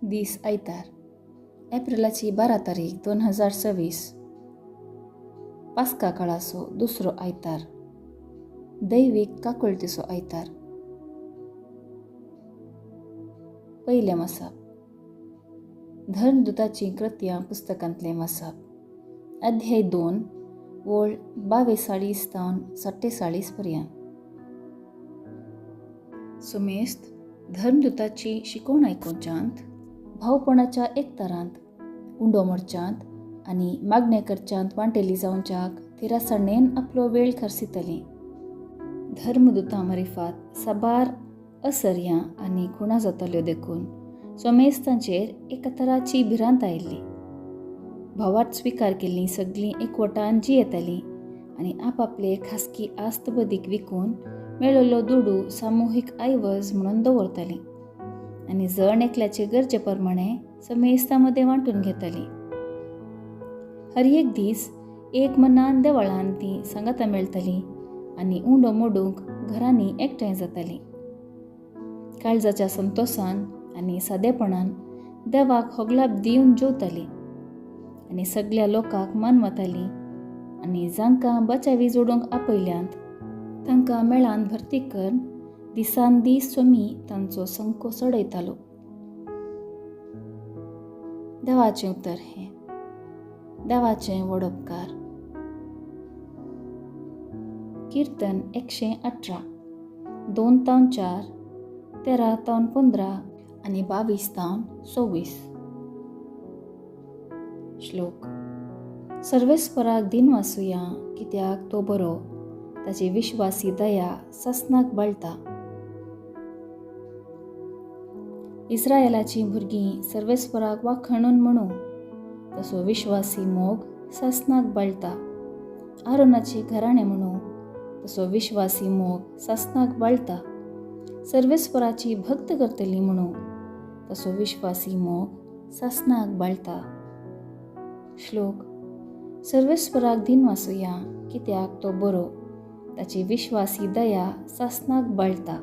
दीस आयतार, एप्रिलाची 12 तारीख 2026, पास्का काळाचो दुसरो आयतार, दैवीक काकुळतीचो आयतार. पयलें वाचप, धर्मदुताचीं कृत्यां पुस्तकांतलें वाचप, अध्याय 2 वळ 42 तावन 47 पर्यंत. सुमेस्त धर्मदुताची शिकवण आयकुच्यांत, भावपणाच्या एकतारांत, उंडो मोडच्यांत आनी मागणें करच्यांत वांटेली जावच्याक थिरासाणेन आपलो वेळ खर्सितली. धर्मदुतां मारिफात साबार असर्यां आनी खुणा जाताल्यो देखून सोमेस्तांचेर एका तराची भिरांत आयिल्ली. भावार्थ स्विकार केल्लीं सगळीं एकवटान जियेतालीं आनी आपापले खासगी आस्त बदीक विकून मेळिल्लो दुडू सामुहीक आयवज म्हणून दवरतालीं आनी जण एकल्याचे गरजे प्रमाणे समेस्तां मदें वांटून घेतालीं. हर एक दीस एक मनान देवळान तीं सांगातां मेळटालीं आनी उंडो मोडूंक घरांनी एकठांय जातालीं. काळजाच्या संतोसान आनी सादेपणान देवाक होगलाप दिवन जेवतालीं आनी सगळ्या लोकांक मानवतालीं आनी जांकां बचावी जोडूंक आपयल्यांत तांकां मेळान भरती करून दिसान दीस स्वामी तांचो संको चडयतालो. देवाचें उतर हें, देवाचें व्हड उपकार. कीर्तन 118, 2 तावन 4, 13 तावन 15 आनी 22 तावन 26. श्लोक. सर्वेस्पराक दिन वासुया कित्याक तो बरो, ताची विश्वासी दया सासनाक बळटा. इस्रायलाचीं भुरगीं सर्वेस्पराक वाखणून म्हणू, तसो विश्वासी मोग सासनाक बळटा. आरोनाची घराणें म्हणू, तसो विश्वासी मोग सासनाक बळटा. सर्वेस्पराची भक्त करतली म्हणू, तसो विश्वासी मोग सासनाक बळटा. श्लोक. सर्वेस्पराक दिन वासुया कित्याक तो बरो, ताची विश्वासी दया सासनाक बळटा.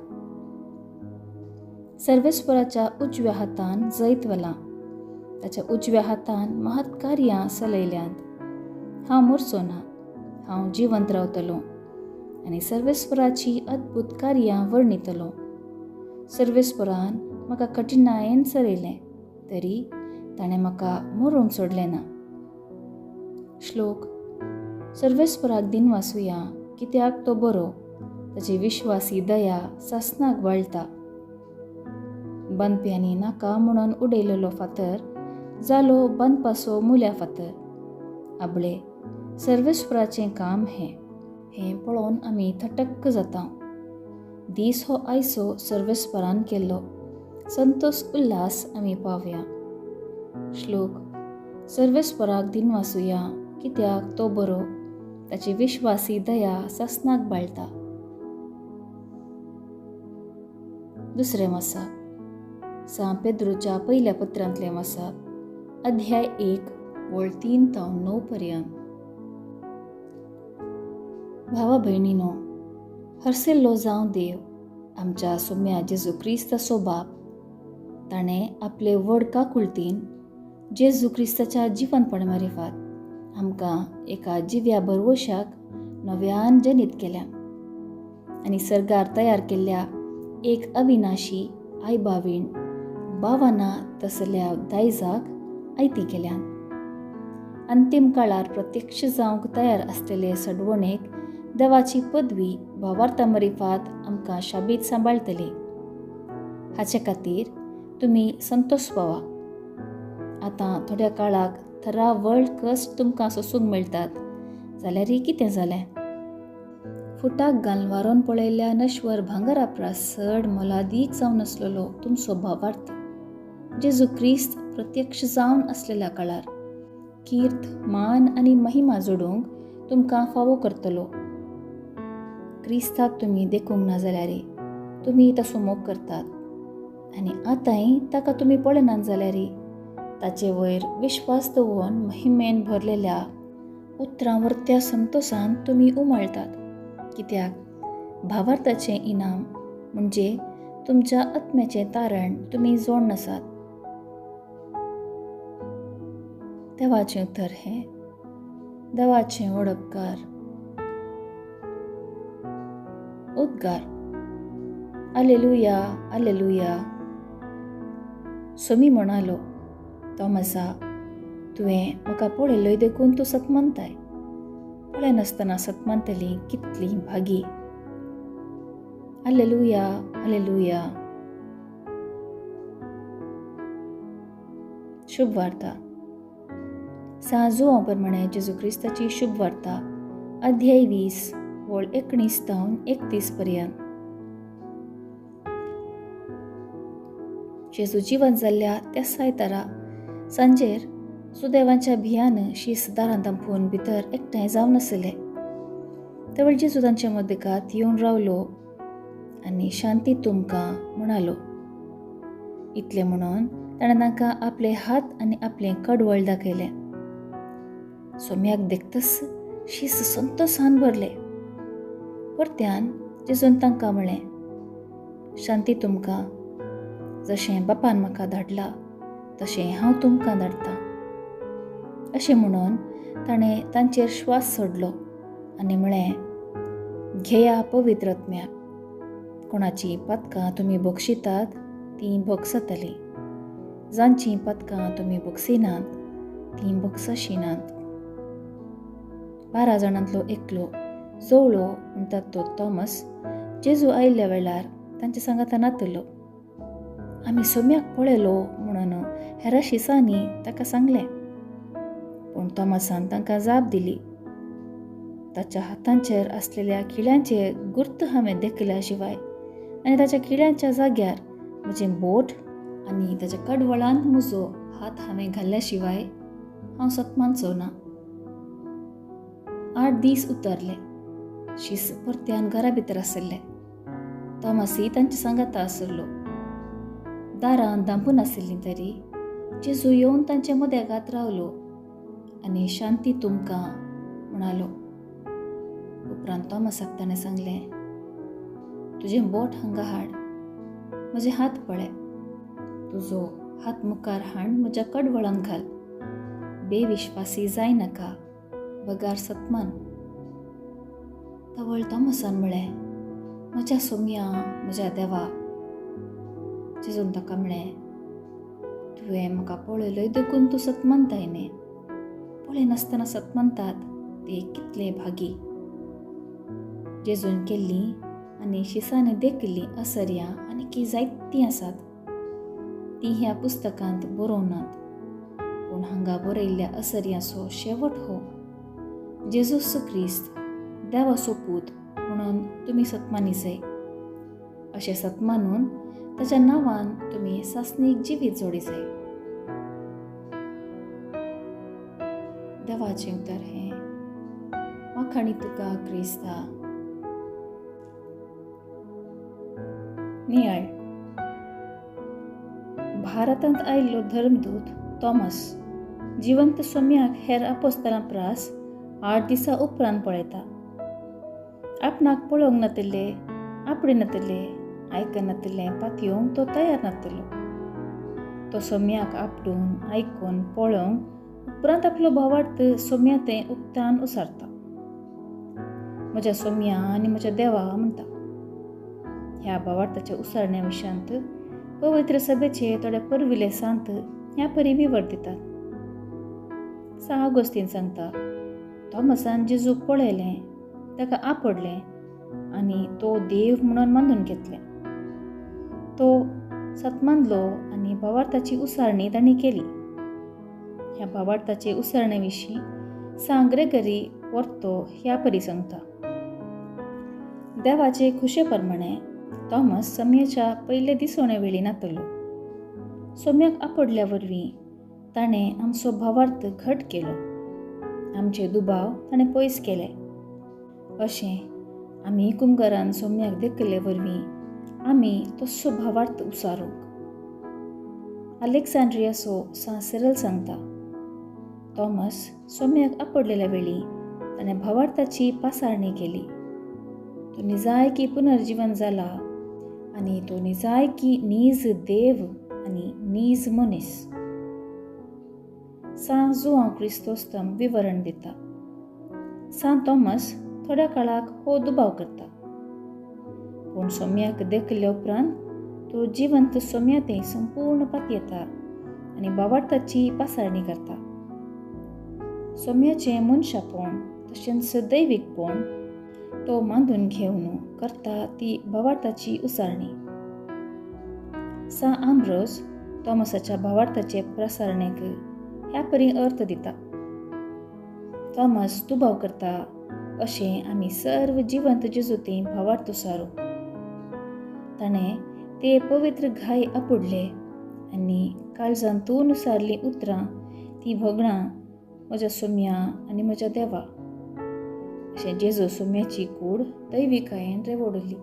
सर्वेस्पराच्या उजव्या हातान जैत वेलां, ताच्या उजव्या हातान महत् कार्यां चलयल्यांत. हांव मरचो ना, हांव जिवंत रावतलो आनी सर्वेस्पराची अद्भुत कार्यां वर्णितलो. सर्वेस्परान म्हाका कठिणायेन चलयलें तरी ताणें म्हाका मरूंक सोडलें ना. श्लोक. सर्वेस्पराक दिन वासुया कित्याक तो बरो, ताची विश्वासी दया सासनाक बळटा. बांदप्यांनी नाका म्हणून उडयलेलो फातर जालो बांदपाचो मुल्या फातर. आबळे सर्वेस्पराचें काम हें, हें पळोवन आमी थटक्क जाता. दीस हो आयसो सर्वेस्परान केल्लो, संतोष उल्हास आमी पावया. श्लोक. सर्वेस्पराक दिन वासुया कित्याक तो बरो, ताची विश्वासी दया सासनाक बाळटा. दुसरें वाचप, सां पेद्रूच्या पयल्या पत्रांतलें वाचप, अध्याय 1 वळ 3 तावन 9 पर्यंत. भावा भयणीनो, हरसेल्लो जावं देव आमच्या सोम्या जेजू क्रिस्ताचो बाप, ताणें आपले व्हड काकुळतीन जेजू क्रिस्ताच्या जिवनपणा मारिफात आमकां एका जिव्या भरवशाक नव्यान जनीत केल्या आनी सर्गार तयार केल्ल्या एक अविनाशी आयबावीण बावाना तसल्या दायजाक आयती केल्यान. अंतीम काळार प्रत्यक्ष जावंक तयार आसलेले सडवणेक देवाची पदवी भावार्था मरिफात आमकां शाबीत सांबाळटली. हाचे खातीर तुमी संतोष पावा. आतां थोड्या काळाक थरावळ कश्ट तुमकां सोसूंक मेळटात जाल्यारय कितें जालें? फुटाक घालून वारोवन पळयल्ल्या नश्वर भांगरा परस चड मोलादीक जावन आसलेलो तुमचो भावार्थ जेजू क्रिस्त प्रत्यक्ष जावन आसलेल्या काळार कीर्त, मान आनी महिमा जोडूंक तुमकां फावो करतलो. क्रिस्ताक तुमी देखूंक ना जाल्यारय तुमी तसो मोग करतात आनी आतांय ताका तुमी पळयनात जाल्यारय ताचे वयर विश्वास दवरून महिमेन भरलेल्या उतरां वर्त्या संतोसान तुमी उमळटात. कित्याक भावार्थाचें इनाम म्हणजे तुमच्या आत्म्याचें तारण तुमी जोड नासात. देवाचें उतर हें देवाचें वडपकार. उद्गार. आलेलुया, आलेलुया. सोमी म्हणालो, तॉमसा, तुवें म्हाका पळयलोय देखून तूं सतमानताय. पळयनासतना सतमानतली कितली भागी. आलेलुया, आलेलुया. शुभ वार्ता. सां जुआंव प्रमाणे जेजू क्रिस्ताची शुभ वार्ता, अध्याय 20 वळ 19 तावन 31 पर्यंत. जेजू जिवन जाल्ल्या त्या सायतारा सांजेर सुदैवांच्या भियान शीस दारां दांपून भितर एकठांय जावन आसले. तेवळ जेजू तांच्या मदगात येवन रावलो आनी शांती तुमकां म्हणालो. इतलें म्हणून ताणें तांकां आपले हात आनी आपलें कडवळ दाखयलें. सोम्याक देखतच शीस संतोसान भरले. परत्यान जेजून तांकां म्हळें, शांती तुमकां. जशें बापान म्हाका धाडला तशें हांव तुमकां धाडटां. अशें म्हणून ताणें तांचेर श्वास सोडलो आनी म्हळें, घेया पवित्र आत्म्याक. कोणाचीं पातकां तुमी बक्षितात तीं भोगसतलीं, जांचीं पातकां तुमी बक्षिनात तीं बक्षशिनात. 12 जाणांतलो एकलो, जोवळो म्हणटात तो थॉमस, जेजू आयिल्ल्या वेळार तांचे सांगाता नातलो. आमी सोम्याक पळयलो म्हणून हेरा शिसांनी ताका सांगलें. पूण थॉमसान तांकां जाप दिली, ताच्या हातांचेर आसलेल्या खिळ्यांचे गुर्त हांवें देखल्या शिवाय आनी ताच्या खिळ्यांच्या जाग्यार म्हजें बोट आनी ताच्या कडवळांत म्हजो हात हांवें घाल्ल्या शिवाय हांव सतमानचो ना. 8 दीस उतरले. शीस परत्यान घरा भितर आसले. थॉमसय तांचे सांगाता आसलो. दारां दांपून आशिल्लीं तरी जेजू येवन तांचे मदेगात रावलो आनी शांती तुमकां म्हणालो. उपरांत थॉमसाक ताणें सांगलें, तुजें बोट हांगा हाड, म्हजे हात पळय. तुजो हात मुखार हाड, म्हज्या कडवळांक घाल. बेविश्वासी जायनाका, बगार सतमान. तवळ थॉमसान म्हळें, म्हज्या सोम्या, म्हज्या देवा. जेजून ताका म्हळें, तुवें म्हाका पळयलोय देखून तूं सतमानताय न्ही. पळयनासतना सतमानतात ते कितले भागी. जेजून केल्लीं आनी शिसांनी देखिल्लीं असर्यां आनी जायतीं आसात. तीं ह्या पुस्तकांत बरोवनात, पूण हांगा बरयल्ल्या असर्यांचो शेवट हो, जेजूस क्रिस्त देवाचो पूत म्हणून तुमी सतमानी जाय. अशें सतमानून ताच्या नांवान तुमी सासणीक जिवीत जोडी जाय. देवाचें उतर हें. वाखाणी तुका क्रिस्ता. नियाळ. भारतांत आयिल्लो धर्मदूत थॉमस जिवंत सोम्याक हेर आपोस्तलां प्रास 8 दिसां उपरांत पळयता. आपणाक पळोवंक नातिल्ले, आपडे नातिल्ले, आयकनातिल्लें पातयेवंक तो तयार नातिल्लो. तो सोम्याक आपडून आयकून पळोवंक उपरांत आपलो भावार्थ सोम्या तें उक्तान उसारता. म्हज्या सोम्या आनी म्हज्या देवा म्हणटा. ह्या भावार्थाच्या उसारण्या विशयांत पवित्र सभेचे थोडे पुर्विल्ले सांत ह्या परी विवर दितात. सां आगोस्तीन सांगता, थॉमसान जेजूक पळयलें, ताका आपडलें आनी तो देव म्हणून मानून घेतलें. तो सतमानलो आनी भावार्थाची उसारणी तांणी केली. ह्या भावार्थाचे उसारणे विशीं सां ग्रेगरी वर्तो ह्या परी सांगता, देवाचे खुशे प्रमाणे थॉमस सम्याच्या पयले दिसवणे वेळी नातलो. सोम्याक आपडल्या वरवीं ताणें आमचो भावार्थ घट केलो, आमचे दुबाव ताणें पयस केले. अशें आमी कुमगारान सोम्याक देखले वरवीं आमी तस्सो भावार्थ उसारूंक. अलेक्सांड्रियाचो सां सिरल सांगता, थॉमस सोम्याक आपडलेल्या वेळी ताणें भावार्थाची पासारणी केली. तो निजाय की पुनर्जीवन जाला आनी तो निजाय की नीज देव आनी नीज मनीस. सां जुआंव क्रिस्तोस्तम विवरण दिता. सां तॉमस थोड्या काळाक हो दुबाव करता, पूण सोम्याक देखल्या उपरांत तो जिवंत सोम्या तें संपूर्ण पातयेता आनी भावार्थाची पासारणी करता. सोम्याचें मनशापण तशेंच दैवीकपण तो मांदून घेवन करता ती भावार्थाची उसारणी. सां आंब्रोज तॉमसाच्या भावार्थाचे प्रसारणेक ह्या परी अर्थ दिता. तॉमस दुबाव करता अशें आमी सर्व जिवंत जेजुती भावार्थ उसारू. ताणें ते पवित्र घाय आपुडले आनी काळजांतून सारलीं उतरां ती भगणां म्हज्या सोम्या आनी म्हज्या देवा अशें जेजू सोम्याची कूड दैविकायेन रेवडली.